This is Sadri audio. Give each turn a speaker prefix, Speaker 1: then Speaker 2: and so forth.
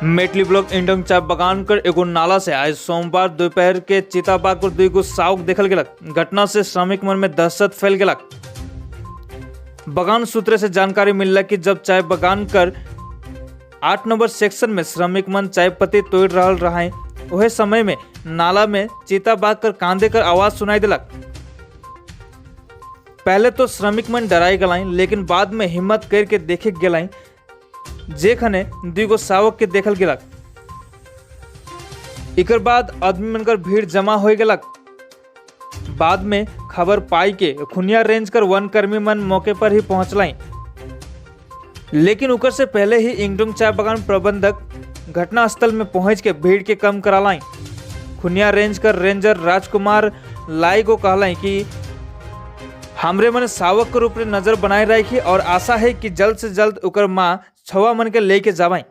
Speaker 1: मेटली ब्लॉक इंडंग चाय बगान कर एगो नाला से आज सोमवार दोपहर के चिताबाघ और दुगो सावक देखल गेलक। घटना से श्रमिक मन में दहशत फैल गेलक। बगान सूत्र से जानकारी मिलला कि जब चाय बगान कर 8 नंबर सेक्शन में श्रमिक मन चाय पत्ती तोड़ रहल रहे, वह समय में नाला में चिताबाघ कर कांदे कर आवाज सुनाई दिलक। पहले तो श्रमिक मन डराई गलाई, लेकिन बाद में हिम्मत करके देखे गेलाई, जेखने दुगो शावक के देखल गेलक। एकर बाद आदमी मन कर भीड़ जमा हो गेलक। बाद में खबर पाई के खुनिया रेंज कर वन कर्मी मन मौके पर ही पहुंचलाई, लेकिन उकर से पहले ही इंगडोंग चाय बगान प्रबंधक घटनास्थल में पहुंच के भीड़ के कम करालाई। खुनिया रेंज कर रेंजर राजकुमार लाई को कहलाई कि हमरे मन शावक के रूप में नजर बनाए रखी और आशा है कि जल्द से जल्द उकर माँ छवा मन के लेके जावाई।